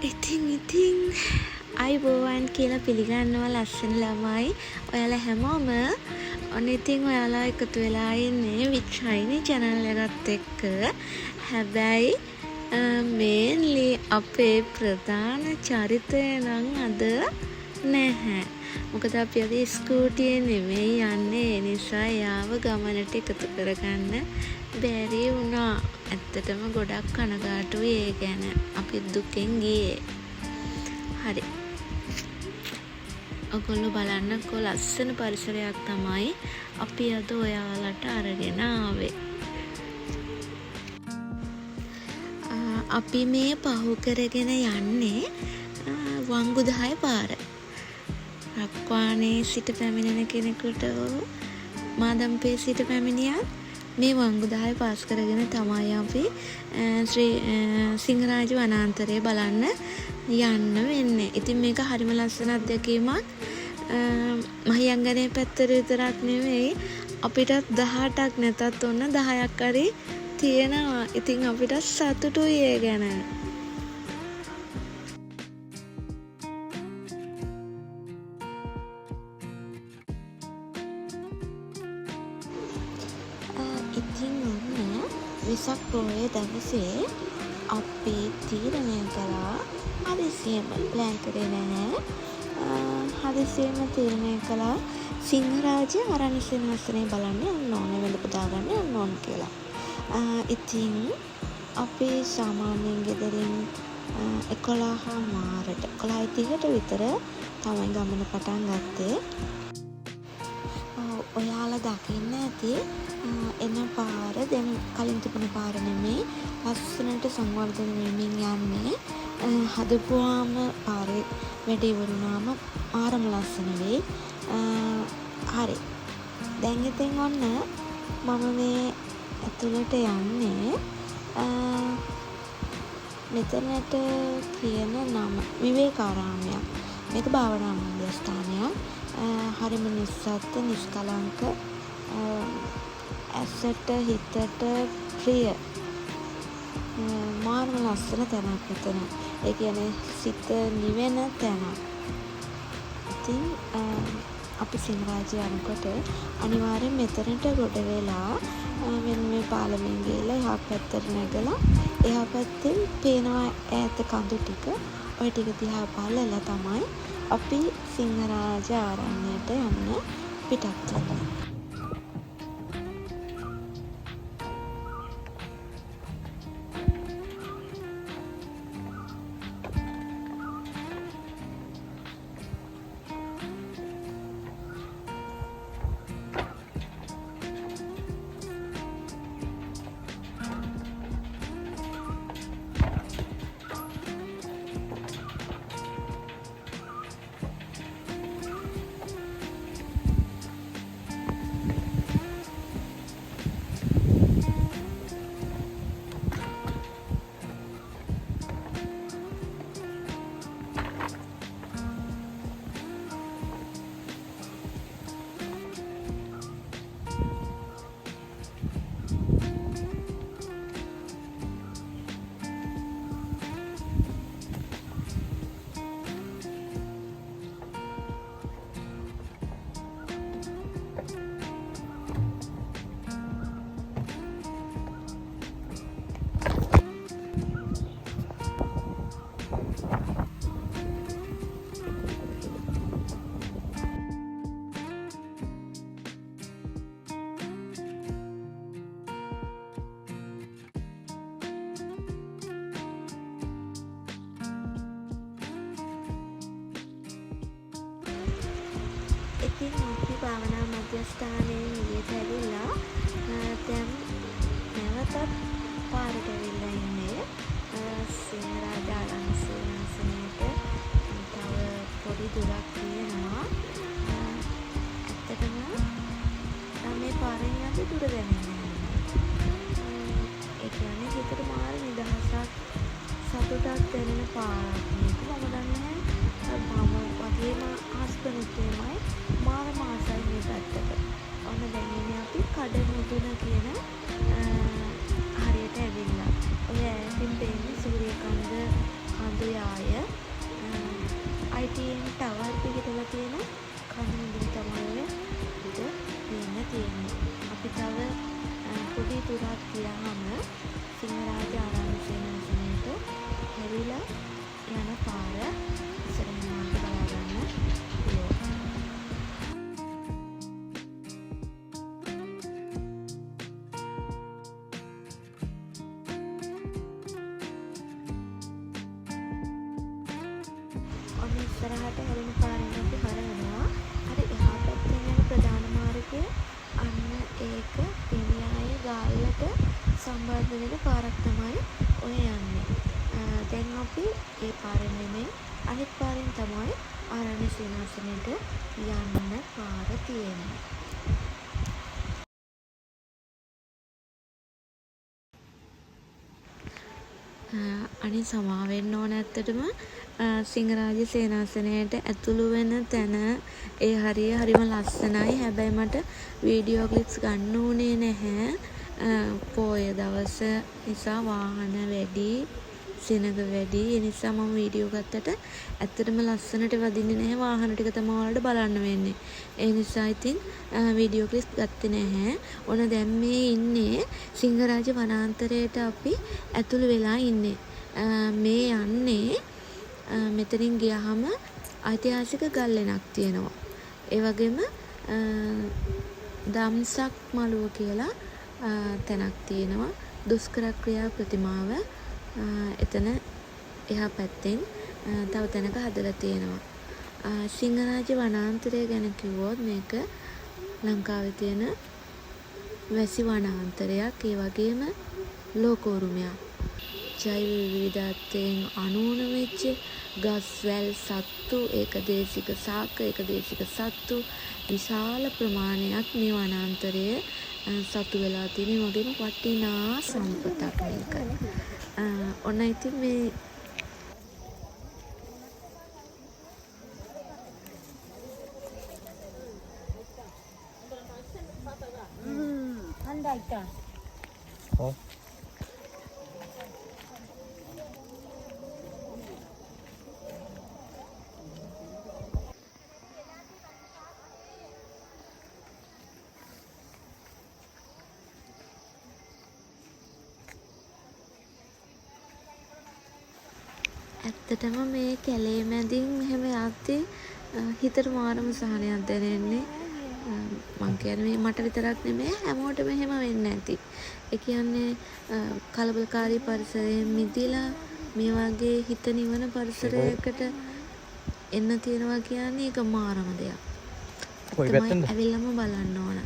ඉතින් ඉතින් අයුබෝවන් කියලා පිළිගන්නවා ලස්සන ළමයි ඔයාලා හැමෝම. ඔන්න ඉතින් ඔයාලා එකතු වෙලා ඉන්නේ විත් ෂයිනි චැනල් එකත් එක්ක. හැබැයි මේන්ලි අපේ ප්‍රධාන චරිතය නම් අද නැහැ. මොකද අපි අද ස්කූටියේ නෙමෙයි යන්නේ. ඒ නිසා එයාව ගමනට එකතු කරගන්න බැරි වුණා. ඇත්තටම ගොඩක් කනගාටුයි ඒ ගැන. අපි දුකෙන් ගියේ. හරි. ඔගොල්ලෝ බලන්නකෝ ලස්සන පරිසරයක් තමයි අපි අද ඔයාලට අරගෙන ආවේ. අපි මේ පහු කරගෙන යන්නේ වංගු 10 පාර. රක්වානේ සිට පැමිණෙන කෙනෙකුට මාදම්පේ සිට පැමිණියත් මේ වංගු 10 පාස් කරගෙන තමයි අපි ශ්‍රී සිංහරාජ වනාන්තරය බලන්න යන්න වෙන්නේ. ඉතින් මේක හරිම ලස්සන අත්දැකීමක්. මහියංගනේ පැත්තට විතරක් නෙවෙයි අපිටත් 18ක් නැතත් ඔන්න 10ක් හරි තියෙනවා. ඉතින් අපිටත් සතුටුයි ඒ ගැන. ඉතින් ඔන්න වෙසක් පෝය දවසේ අපි තීරණය කළා හදිසියෙම ප්ලෑන් කරේ නැහැ. හදිසියෙම තීරණය කළා සිංහරාජ අරණ්‍ය සේනාසනය බලන්න යන්න ඕනේ, වෙළඳ පුදා ගන්න යන්න ඕන කියලා. ඉතින් අපි සාමාන්‍යයෙන් ගෙදරින් 11:15ට 11:30ට විතර තමයි ගමන පටන් ගත්තේ. ඔයාලා දකින්න ඇති එන පාර දැන් කලින් තිබුණ පාර නෙමෙයි, ලස්සනට සංවර්ධනය වෙමින් යන්නේ. හදපුවාම පාරේ වැඩ ඉවර වුණාම මාරම ලස්සන වෙයි. හරි. දැන් ඉතින් ඔන්න මම මේ ඇතුළට යන්නේ. මෙතනට කියන නම විවේකාරාමයක්. මේක භාවනා මධ්‍යස්ථානයක්. හරිම නිස්සත්ත්ව නිෂ්කලංක ඇසට හිතට ප්‍රිය මාරම ලස්සන තැනක් මෙතන. ඒ කියන්නේ සිත නිවෙන තැනක්. ඉතින් අපි සිංහරාජ යනකොට අනිවාර්යෙන් මෙතනට ගොඩ වෙලා මෙන්න මේ පාලමෙන් ගිහලා එහා පැත්තට නැගලා එහා පැත්තෙන් පේනවා ඈත කඳු ටික. ඔය ටික දිහා බලලා තමයි අපි සිංහරාජ ආරණ්‍යයට යන්න පිටත් වෙන්නේ. ඉතින් අපි භාවනා මධ්‍යස්ථානයෙන් එළියට ඇවිල්ලා දැන් නැවතත් පාරට ඇවිල්ලා ඉන්නේ. සිංහරාජ ආරණ්‍ය සේනාසනයට තව පොඩි දුරක් තියෙනවා. ඇත්තටම මේ පාරෙන් යද්දි දුර දැනෙන්නේ නැහැ. ඒ කියන්නේ හිතට මාර නිදහසක් සතුටක් දැනෙන පාරක් මේක. මම දන්නේ නැහැ මම වගේම හස්බන්ඩ් එහෙමයි මාරම ආසයි මේ පැත්තට. ඔන්න දැන් ඉන්නේ අපි කඩමුදුන කියන හරියට ඇවිල්ලා. ඔය ඈතින් පේන්නේ සූරියකන්ද කඳු යාය. පොඩි දුරක් ගියාම සිංහරාජ ආරණ්‍ය සේනාසනයට හැරිලා යන පාර ඉස්සරහින් ඔයාලට බලා ගන්න පුළුවන්. ඔන්න ඉස්සරහට හැරෙන පාරෙන් අපි හරවනවා. අර එහා පැත්තෙන් යන ප්‍රධාන මාර්ගය අන්න ඒක දෙනියාය ගාල්ලට සම්බන්ධ වෙන පාරක් තමයි ඔය යන්නේ. දැන් අපි ඒ පාරෙන් නෙමෙයි අනිත් පාරෙන් තමයි ආරණ්‍ය සේනාසනයට යන්න පාර තියෙන්නේ. අනේ සමා වෙන්න ඕන ඇත්තටම සිංහරාජ සේනාසනයට ඇතුළු වෙන තැන ඒ හරිය හරිම ලස්සනයි. හැබැයි මට වීඩියෝ ක්ලිප්ස් ගන්න උනේ නැහැ. පෝය දවස නිසා වාහන වැඩි, සෙනග වැඩි. ඒ නිසා මම වීඩියෝ ගත්තට ඇත්තටම ලස්සනට වදින්නේ නැහැ. වාහන ටික තමයි ඔයාලට බලන්න වෙන්නේ. ඒ නිසා ඉතින් වීඩියෝ ක්ලිප්ස් ගත්තේ නැහැ. ඔන්න දැන් මේ ඉන්නේ සිංහරාජ වනාන්තරයට අපි ඇතුළු වෙලා ඉන්නේ. මේ යන්නේ මෙතනින් ගියහම ඓතිහාසික ගල්ලෙනක් තියෙනවා. ඒ වගේම දම්සක් මළුව කියලා තැනක් තියෙනවා. දුෂ්කර ක්‍රියා ප්‍රතිමාව එතන එහා පැත්තෙන් තව තැනක හදලා තියෙනවා. සිංහරාජ වනාන්තරය ගැන කිව්වොත් මේක ලංකාවේ තියෙන වැසි වනාන්තරයක්. ඒ වගේම ලෝක උරුමයක්. ජෛව විවිධත්වයෙන් අනූන වෙච්ච ගස් වැල් සත්තු, ඒකදේශික ශාක, ඒකදේශික සත්තු විශාල ප්‍රමාණයක් මේ වනාන්තරය සතු වෙලා තියෙන. ඒ වගේම වටිනා සම්පතක් මේක. ඔන්න ඉතින් මේ ඔව්. ඇත්තටම මේ කැලේ මැදින් මෙහෙම යද්දි හිතට මාරම සහනයක් දැනෙන්නේ. මං කියන්නේ මේ මට විතරක් නෙමෙයි හැමෝටම එහෙම වෙන්න ඇති. ඒ කියන්නේ කලබලකාරී පරිසරයෙන් මිදිලා මේ වගේ හිත නිවන පරිසරයකට එන්න තියෙනවා කියන්නේ ඒක මාරම දෙයක්. කොයි ඇත්තමයි පැත්තෙන්ද? ඇවිල්ලාම බලන්න ඕන.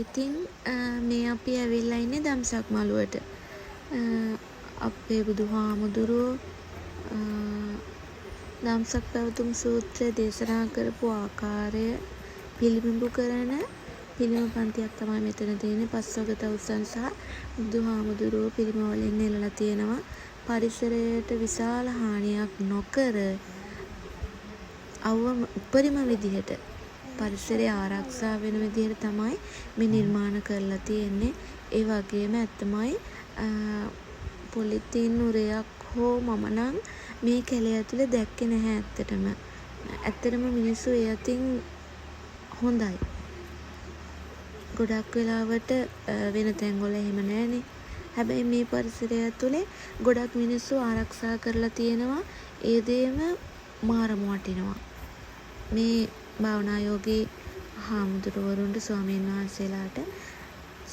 ඉතින් මේ අපි ඇවිල්ලා ඉන්නේ දම්සක් මළුවට. අපේ බුදුහාමුදුරුවෝ දම්සක් පැවතුම් සූත්‍රය දේශනා කරපු ආකාරය පිළිබිඹු කරන පිළිම පන්තියක් තමයි මෙතන තියෙන්නේ. පස්වග තවුසන් සහ බුදුහාමුදුරුවෝ පිළිම වලින් නෙලලා තියෙනවා. පරිසරයට විශාල හානියක් නොකර අවම උපරිම විදිහට පරිසරය ආරක්ෂා වෙන විදිහට තමයි මේ නිර්මාණ කරලා තියෙන්නේ. ඒ වගේම ඇත්තමයි පොලිතීන් උරයක් හෝ මම නම් මේ කැලේ ඇතුලේ දැක්කේ නැහැ ඇත්තටම. ඇත්තටම මිනිස්සු ඒ අතින් හොඳයි. ගොඩක් වෙලාවට වෙන තැන්වල එහෙම නෑනේ. හැබැයි මේ පරිසරය ඇතුලේ ගොඩක් මිනිස්සු ආරක්ෂා කරලා තියෙනවා. ඒ දේම මාරම වටිනවා. මේ භාවනා යෝගී හාමුදුරුවරුන්ට ස්වාමීන් වහන්සේලාට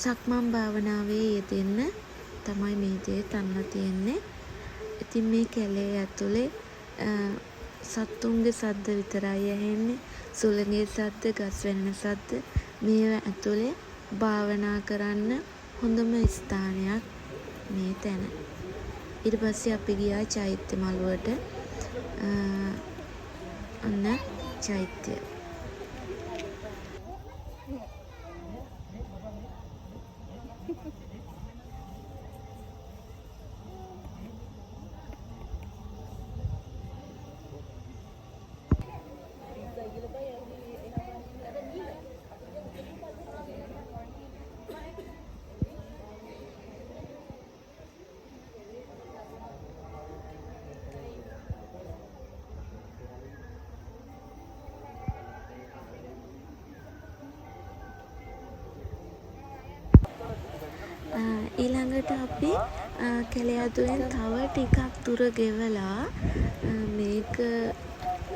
සක්මන් භාවනාවේ යෙදෙන්න තමයි මේ දේ තනලා තියෙන්නේ. ඉතින් මේ කැලේ ඇතුලේ සත්තුන්ගේ සද්ද විතරයි ඇහෙන්නේ. සුළඟේ සද්ද, ගස් වැනෙන සද්ද මේවා ඇතුලේ භාවනා කරන්න හොඳම ස්ථානයක් මේ තැන. ඊට පස්සේ අපි ගියා චෛත්‍ය මළුවට. අන්න චෛත්‍යය. ඊළඟට අපි කැලයදුවෙන් තව ටිකක් දුර ගෙවලා මේක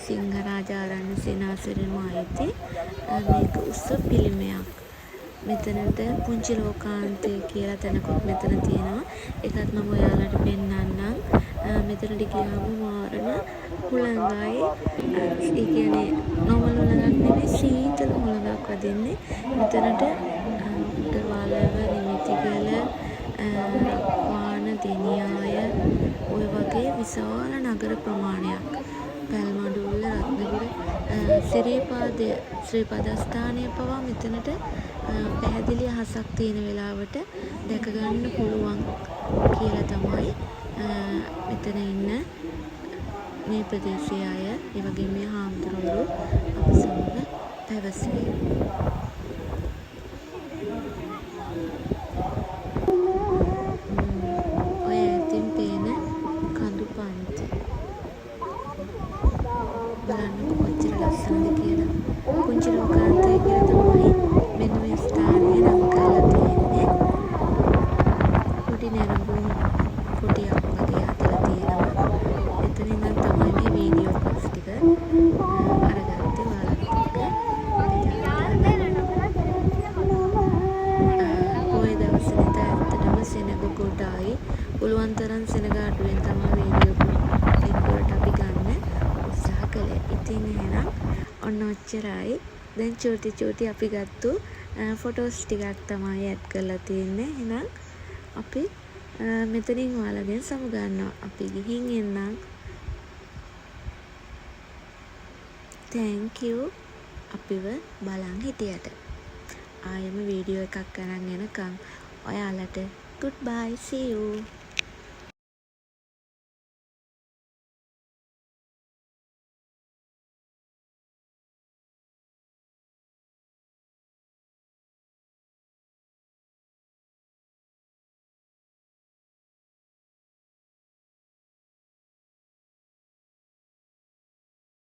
සිංහරාජ ආරණ්‍ය සේනාසනෙම අයිති මේක උස පිළිමයක්. මෙතනට පුංචි ලෝකාන්තය කියලා තැනකුත් මෙතන තියෙනවා. ඒකත් මම ඔයාලට පෙන්නන්නම්. මෙතනට ගියාම මාරම හුළඟයි. ඒ කියන්නේ නෝමල් හුළඟක් නෙමෙයි, සීතල හුළඟක් වදින්නේ. මෙතනට උඩවලව, නිමිතිගල, රක්වාන, දෙනියාය ඔය වගේ විශාල නගර ප්‍රමාණයක්, පැල්මඩුල්ල, රත්නපුර, සිරිපාදය, ශ්‍රී පදස්ථානය පවා මෙතනට පැහැදිලි අහසක් තියෙන වෙලාවට දැක ගන්න පුළුවන් කියලා තමයි මෙතන ඉන්න මේ ප්‍රදේශයේ අය, ඒ වගේම මේ හාමුදුරුවරු අප සමග පැවසුවේ. ඔය ඈතින් පේන කඳු පන්ති බලන්නකො කොච්චර ලස්සනද කියලා. පුංචි ලෝකාන්තය කියලා තමයි මෙන්න මේ ස්ථානය නම් කරලා තියෙන්නේ. පොඩි නැරඹුම් කුටියක් වගේ හදලා තියෙනවා. එතන ඉඳන් තමයි මේ වීඩියෝ ක්ලිප්ස් ටික අරගත්තේ ඔයාලත් එක්ක බෙදාගන්න. පොය දවස නිසා ඇත්තටම සෙනග ගොඩයි. පුළුවන් තරම් සෙනග අඩුවෙන් තමයි වීඩියෝ ක්ලිප් වලට අපි ගන්න උත්සාහ කළේ. ඉතින් එහෙනම් ඔන්න ඔච්චරයි. දැන් චූටි චූටි අපි ගත්තු ෆොටෝස් ටිකක් තමයි ඇඩ් කරලා තියෙන්නේ. එහෙනම් අපි මෙතනින් ඔයාලගෙන් සමුගන්නවා. අපි ගිහින් එන්නම්. Thank you අපිව බලන් හිටියට. ආයෙම වීඩියෝ එකක් අරන් එනකම් ඔයාලට good bye, see you.